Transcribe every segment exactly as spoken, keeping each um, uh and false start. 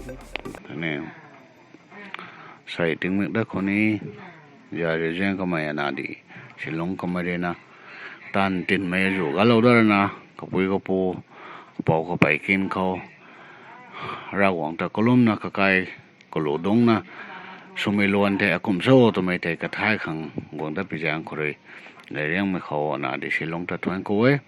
Ane, sei tingmik dat khou ni, zarizian kamei ana di, silung kamei rui na, taanv tinmei azuh galou dat rana, kapui kapu, kapou kapei kin khou, Ravguangc ta kalumna kakai, kalu dungcna, swmei luan tei akum cho twmei tei kathai khang guang dat pi zaeng khou rui, leiriangmei khou ana di silung ta thuanc ku e.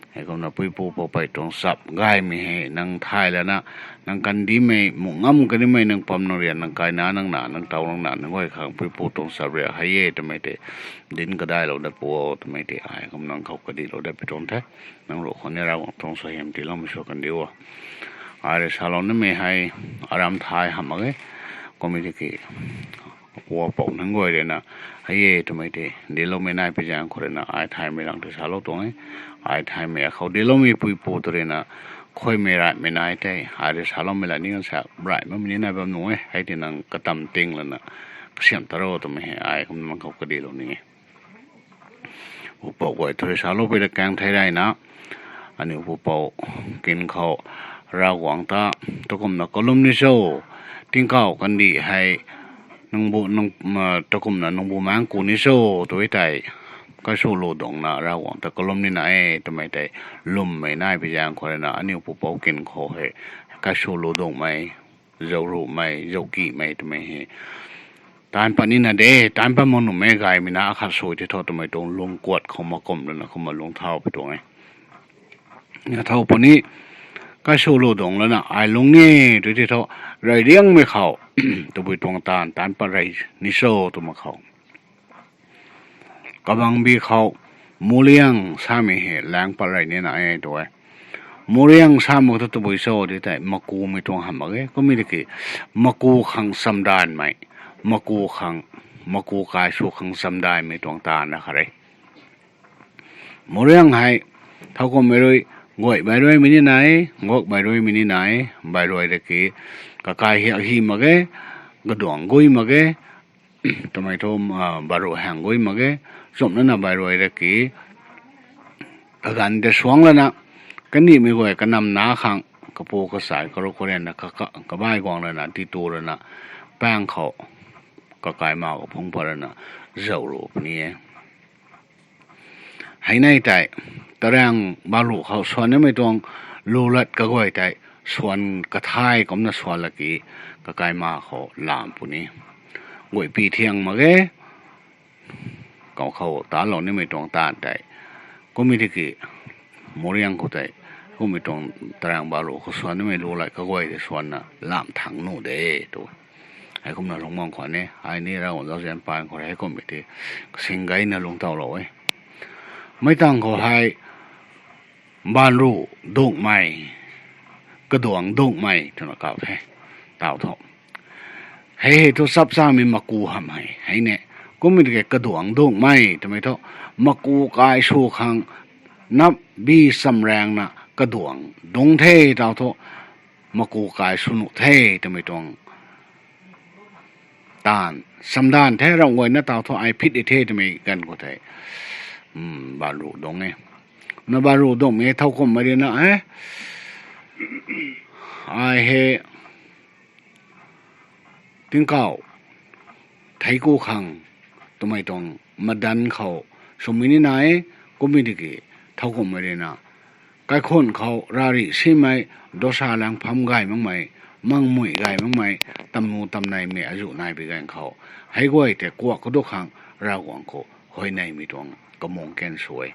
Heikumna puipu poupei tuang chap gaymei hei nang thay lana, nang kandihmei, muk ngam kandihmei nang pam nang rian nang kaina nang na nang tow nang na nang guay khang puipu tuang chap riak hei e twmei tei, dinc kadailou dat pu o twmei tei ai kum nang khou kadihlou dat pi tuang the. Nang ruh khou ni Ravguangc tuang suaihiam tiiloumei sw kandiu o. Ai rui salou nimei hei, aram thay hamh mak e, kummei tiki, apu apou nunc guay rui na, hei e twmei tei dincloumei nai pi zaeng khou rui na ai thaymei lang tei salou tuang e. Ai thaymei akhou dincloumei puipu tu rui na, khuaymei raimei nai tei ai rui saloumei la ni ganv sa raimei ni nai bam nuh e, hei tei nang katam ting lana, kasiamh ta ro twmei hei ai kum nang khou kadihlou ni e. Pupouc guay thu rui saloupui da kaeng thei reyna, aniu pupouc kin khou, Ravguangc ta, takumna kalum ni cho, tingkauh kandih hei, nang bu, nang, takumna nang bu maengc ku ni cho, tw e tei, kaisw lu dungcna Ravguangc ta kalum nina e twmei tei, lwmmei nai pi zaeng khou rui na aniu pupouc kin khou hei, kaisw lu dungcmei, zauc ruhmei, zauc kihmei twmei hei, taanv pat nina de, taanv pat mak nuhmei gaymei na akhat sw tei thu twmei tuang lung kuat khou makum lana kumna lung thau pi tuang e. Thau puni, kaisw lu dungc lana ai lung ni, tw tei thu, rey riangmei khou, tabui tuang taanv, taanv pat rey ni cho twmei khou, kabangbi khou, muliang samei hei laeng pat rey nina e tw e. Muliang samei thu tabui cho di tei makumei tuang hamh mak e, kummei tiki, maku khang chamdanvmei, maku khang, maku kai sw khang chamdanvmei tuang taanv na khat e. Muliang hei, thowkumhmei rui, guay bairuaimei ni nai, guak bairuaimei ni nai, bairuai raki, kakai hiak hi mak ge, kaduang gui mak ge, twmei thu, baruh haeng gui mak ge, chumna na bairuai raki, kaganv tei suangc lana, kandihmei guay kanamna khang, kapu kachai karu karianna, kabai guang lana, titu lana, paeng khou, kakai ma kaphungc pat lana, zauc ruh puni e. Hei nei tei, taraeng baruh khou swan nimei tuang lu lat kaguay tei, swan kathai kumna swan laki, kakai ma khou lam puni. Guaypi thiang mak ge, kou khou talou nimei tuang taanv tei, kummei tiki, muliang khou tei, kummei tuang taraeng baruh khou swan nimei lu lat kaguay tei swanna lam thangc nuh de, tw. Heikumna lungc bam khwan e, ai ni Ravguangc zauzian paan khou hei kummei tei, kasing gayna lungc tawlou e. Meic tangv khou hei, baanv ruh dungcmei, kaduang dungcmei twna kau the, taw thu. Hei hei thu chapchamei maku hamh hei, hei ne. Kummei tiki kaduang dungcmei twmei thu, maku kai sw khang, nap bi chamraengna kaduang dungc the taw thu, maku kai sw nuh the twmei tuang taanv, chamdanv the, ramh guayna taw thu ai phit di the twmei ganv khou tei, baanv ruh dungc e. Na baanv ruh dungcmei thowkumhmei rui na e, ai hei, tingkauh, theic ku khang, twmei tuang madanv khou, swmei ni nai, kummei tiki, thowkumhmei rui na, kaikhunh khou rarih simei, dosa lang pham gay makmei, mangmui gay makmei, tamnu tamneimei azuh nai pi ganv khou, hei guay tei kuak kadu khang Ravguangc khou huayneymei tuang kamung kan sw e.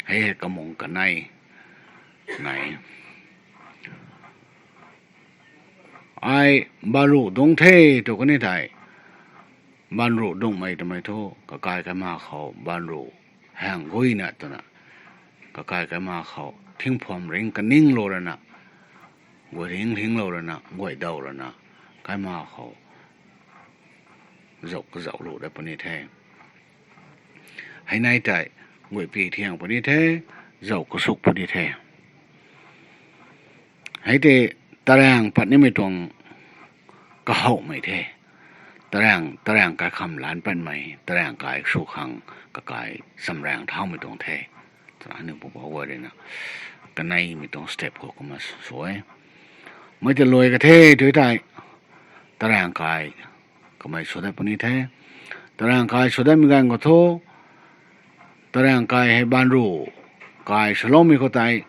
Hei hei kamung kanei nai. Ai baanv ruh dungc the tw kani tei, baanv ruh dungcmei twmei thu kakai kaima khou baanv ruh haeng guina twna, kakai kaima khou thingphuam ring kaninglouna, guay ring ringlou lana guay daw lana, kaima khou zauc kazauc lu dat puni the. Hei nei tei, guaypi thiang puni the, zauc kasuk puni the. Hei tei, taraeng pat nimei tuang kahouhmei the. Taraeng, taraeng kaikham lan patmei, taraeng kai sw khang kakai chamraeng thaumei tuang the. Twna aniu pupouc guay rui na, kaneimei tuang step khou kumna sw e. Mei ta luai ka the tu tei, Taraeng kai kamei sw dat puni the. Taraeng kai sw datmei ganv khou thu, Taraeng kai hei baanv ru kai swloumei khou tei,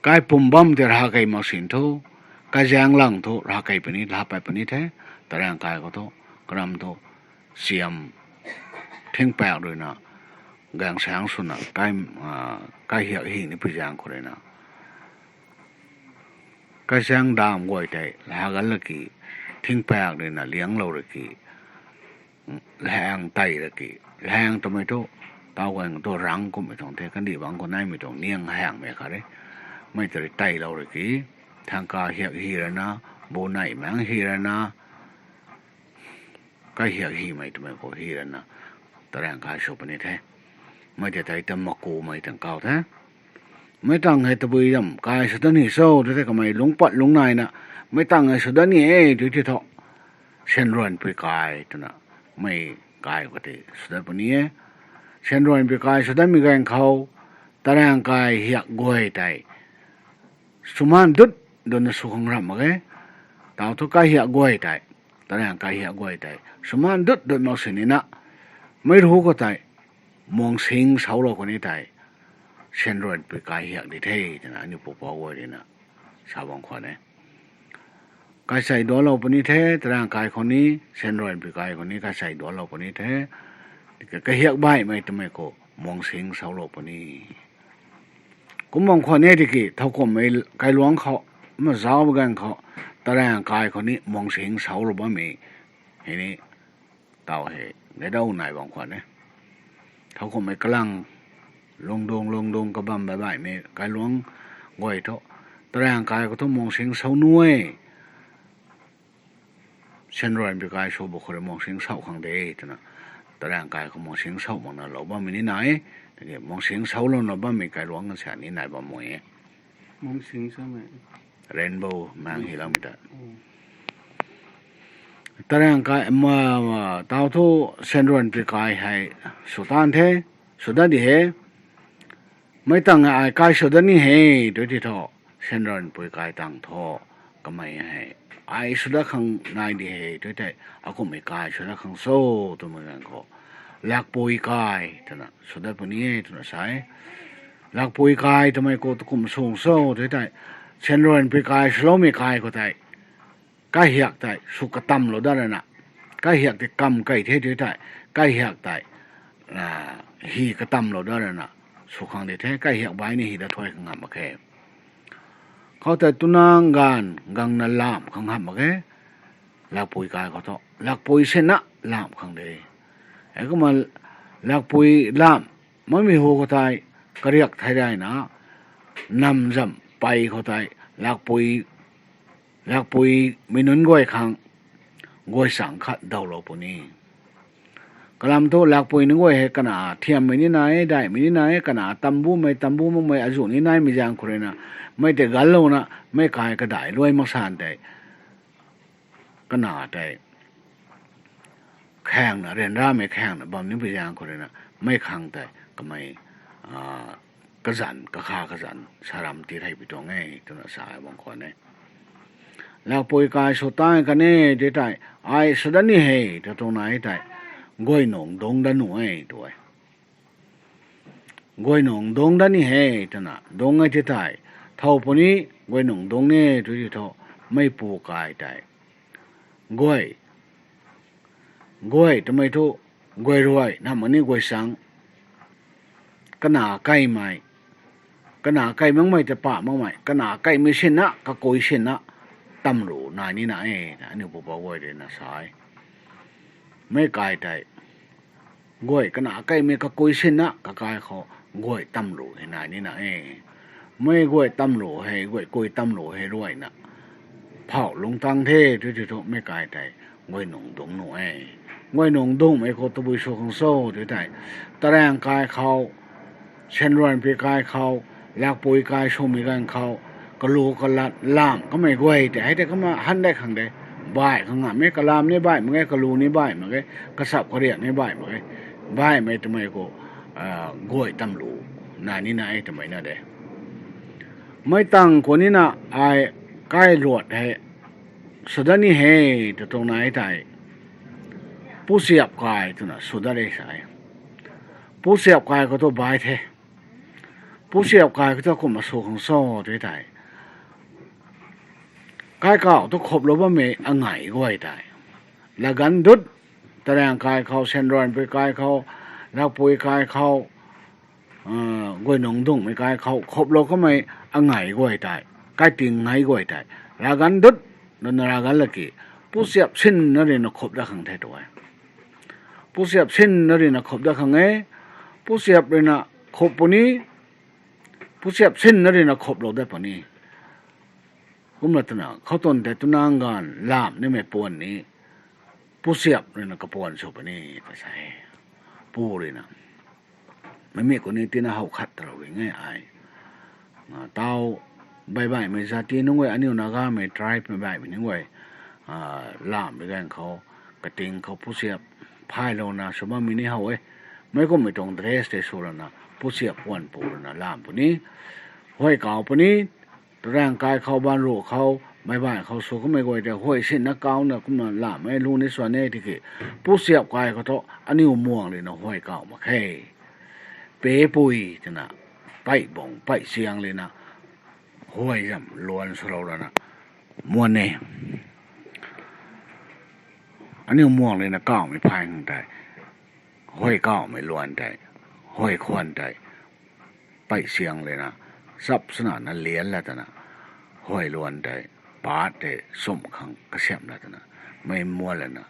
kaipum bam tei rav kei mak sin thu, kaizaeng lang thu rav kei puni, rav pat puni the. Taraeng kai khou thu, karam thu, siam thingpaek ruina, gaeng saeng swna, kai, ah, kaihiak hi ni pui zaeng khou ruina, kaizaeng dam guay tei, la gan la ki, thingpaek ruina lianglou ra ki, laeng tei ra ki, laeng twmei thu, tau guang thu rang kummei tuang the, kandih bangc khou naimei tuang niang haengmei khat re. Mei tei rui teilou ra ki, thangka hiak hi rana, bu neih maengc hi rana, kaihiak himei twmei khou hi rana, Taraeng kai sw puni the. Mei tei tei ta makumei tang kau the. Mei tang hei tabui zam kai sw dat ni cho, tu the kamei lungc pat lungc naina, mei tang hei sw dat ni e, tu ti thu. Syanruanpui kai twna, mei kai khou tei sw dat puni e. Syanruanpui kai sw datmei ganv khou, Taraeng kai hiak guay tei, swmaan dut dutna sw khang ramh mak ge. Tau thu kaihiak guay tei, Taraeng kai hiak guay tei, swmaan dut dut mak sini na, mei ru khou tei, muangsing saulou khou ni tei, Syanruanpui kai hiak di the, twna aniu pupouc guay ruina, sa bam khwan e. Kaichei dualou puni the, Taraeng kai khou ni, Syanruanpui kai khou ni, kaichei dualou puni the, ka, kahiak baihmei twmei khou, muangsing saulou puni. Kum bam khwan e tiki, thowkumhmei kailuangc khou, mazauc ganv khou, Taraeng kai khou ni muangsing saulou bammei, hei ni, tau hei, gaydau nai bam khwan e. Thowkumhmei kalang, lungdung lungdung kabam baih baihmei kailuangc guay thu, Taraeng kai khou thu muangsing sau nu e. Syanruanpui kai sw bu khou rui muangsing sau khang de, twna. Taraeng kai khou muangsing sau makna lou bammei ni nai, tiki muangsing saulouna bammei kailuangc kan sa ni nai bam mui e. Rainbow maengc hiloumei ta. Taraeng kai, ma, ma, tau thu Syanruanpui kai hei sw tan the, sw dat di he. Mei tang hei ai kai sw dat ni he, tu ti thu, Syanruanpui kai tang thu, kamei hei, ai sw dat khang nai di he, tu tei, akumhmei kai sw dat khang cho, twmei ganv khou, Lakpui kai, twna, sw dat puni e, twna sa e. Lakpui kai twmei khou tu kum sung cho, tu tei, Syanruanpui kai swloumei kai khou tei, kaihiak tei sw katamlou dat rana, kaihiak tei kam kei the tu tei, kaihiak tei, ah, hi katamlou dat rana, sw khang di the, kaihiak baih ni hi dat thuay khang ngam mak khe. Khou tei twna ganv gangna lamh khang hamh mak khe. Lakpui kai khou thu, Lakpui sina lamh khang de. Heikumna Lakpui lamh makmei hu khou tei, kariak thei rayna, nam zam pey khou tei, Lakpui, Lakpui mei nunc guay khang, guay chang khat dawlou puni. Kalam thu Lakpui nunc guay hei kana thiammei ni nai, daihmei ni nai, kana tambu mei, tambu makmei azuh ni naimei zaeng khou ruina, mei tei ganlouna, mei kai kadaih luai mak san tei, kana tei, khaengna, ryanramei khaengna bam ni pui zaeng khou ruina, mei khang tei, kamei, ah, kazanc, kakha kazanc, saram ti thei pui tuang e, twna sa bam khwan e. Lakpui kai sw tan kan e, ti tei, ai sw dat ni he, tw tuang nai tei, guay nung dungc dat nu e, tu e. Guay nung dungc dat ni he, twna, dungc e ti tei, thow puni, guay nung dungc ni, tu ti thu, meipu kai tei. Guay. Guay twmei thu, guay ruay, na mani guay chang. Kana keimei. Kana kei makmei tei pa makmei. Kana keimei sina, kakui sina. Tamru nai nina e, aniu pupouc guay ruina sa e. Meic kai tei. Guay kana keimei kakui sina, kakai khou guay tamru hei nai nina e. Mei guay tamru hei, guay kui tamru hei ruayna. Phauh lungc tang the, tu ti thu meic kai tei, guay nung dungc nu e. Guay nung dungcmei khou tabui sw khang cho, tu tei. Taraeng kai khou, Syanruanpui kai khou, Lakpui kai swmei ganv khou, kalu kalat lam kamei guay tei, hei tei kumna han dei khang de. Baih khang ngammei kalam ni baih mak ge, kalu ni baih mak ge, kachap kariak ni baih mak ge. Baihmei twmei khou, ah, guay tamru, nai nina e twmei na de. Meic tang khou nina ai Kailuat hei sw dat ni he, ta tuang nai tei, Pusiap kai twna sw dat e sa e. Pusiap kai khou thu bai the. Pusiap kai khou thu kumna sw khang cho tw tei, kaikauh thu khuplou bammei angei guay tei, Lagan Dut, Taraeng kai khou, Senranpui kai khou, Lakpui kai khou, Guaynungc Dungmei kai khou khuplou kamei angei guay tei, kaiting ngei guay tei, Lagan Dut, nana Lagan Laki, Pusiap sinna ruina khup dat khang the tu e. Pusiap sinna ruina khup dat khang e. Pusiap ruina khup puni, Pusiap sinna ruina khuplou dat puni. Kumna twna khou twn tei twna ganv lamh nimei puan ni Pusiap ruina kapuan sw puni ta sa e. Pu ruina, mei mi khou ni tina how khat tarou ring e ai. Tau, baihbaihmei zati nunc guay, aniu Nagamei tribe mei baihmei nunc guay, lamh ri ganv khou, kating khou Pusiap phaylouna sw bammei ni how e. Meic kumhmei tuang dress tei sw lana Pusiap puan pu lana lamh puni. Huay kauh puni, Taraeng kai khou, Banruh khou, baihbaih khou sw kamei guay tei huay sinna kauna kumna lamh e, lu ni swan e tiki, Pusiap kai khou thu aniu muang ruina huay kauh mak khe. Pepui twna, peih bung, peih siang ruina, huay zam luan swlou lana, muan e. Aniu muang ruina kauhmei phay khang tei, huay kauhmei luan tei, huay khwan tei, peih siang ruina, chap swna na lian la twna, huay luan tei, pat tei sumh khang kasiamh la twna, mei muan lana,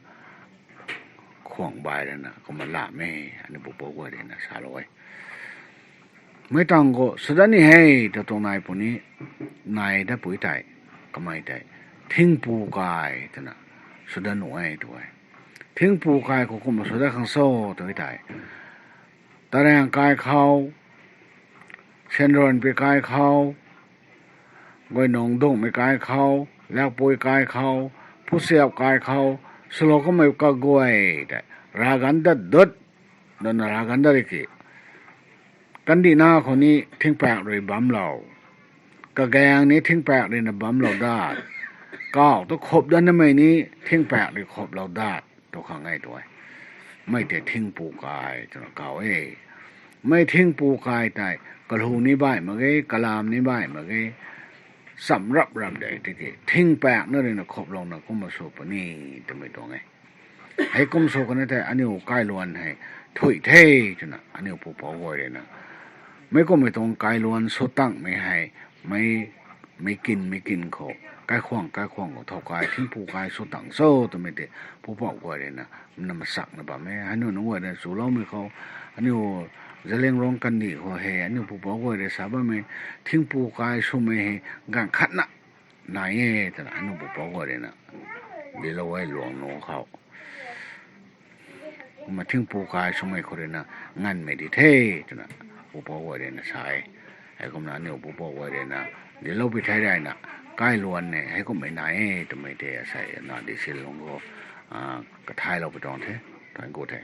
khwang bai lana kumna lamh e, aniu pupouc guay ruina salou e. Meic tang khou sw dat ni he, ta tuang nai puni, nai dat pui tei, kamei tei, Thingpu kai twna sw dat nuh e tu e. Thingpu kai khou kumna sw dat khang cho tw tei, Taraeng kai khou, Senranpui kai khou, Guaynungc Dungmei kai khou, Lakpui kai khou, Pusiap kai khou, swlou kamei kaguay tei, Lagan Dut, nana Lagan Dut Laki, kandihna khou ni thingpaek rui bamlou, kagaeng ni thingpaek ruina bamlou dat, kauh tu khup dat namei ni thingpaek rui khuplou dat tu khang e tu e. Mei tei Thingpu kai twna kauh e. Mei Thingpu kai tei kalhu ni baih mak ge, kalam ni baih mak ge, cham rap rap de tiki thingpaek na ruina khuplouna kumna sw puni twmei tuang e. Heikum sw kan tei aniu kailuan hei thuy the twna aniu pupouc guay ruina, meic kumhmei tuang kailuan sw tangmei hei, mei, mei kin mei kin khou, kaikhwang kaikhwang khou thow kai, Thingpu kai sw tang cho twmei tei pupouc guay ruina, na masakna bam e. Hei nunc nunc guay ruina chuloumei khou, aniu Zeliangrong kandih khou hei aniu pupouc guay rui sa bammei, Thingpu kai swmei hei ganv khatna nai e twna aniu pupouc guay ruina, dilou e luang nu khou. Kumna Thingpu kai swmei khou ruina nganvmei di the twna pupouc guay ruina sa e. Heikumna aniu pupouc guay ruina, dilou pi thei rayna, kailuan ne heikumhmei nai e twmei tei asei na di silung khou, kathaylou pi tuang the. Tuang ku the.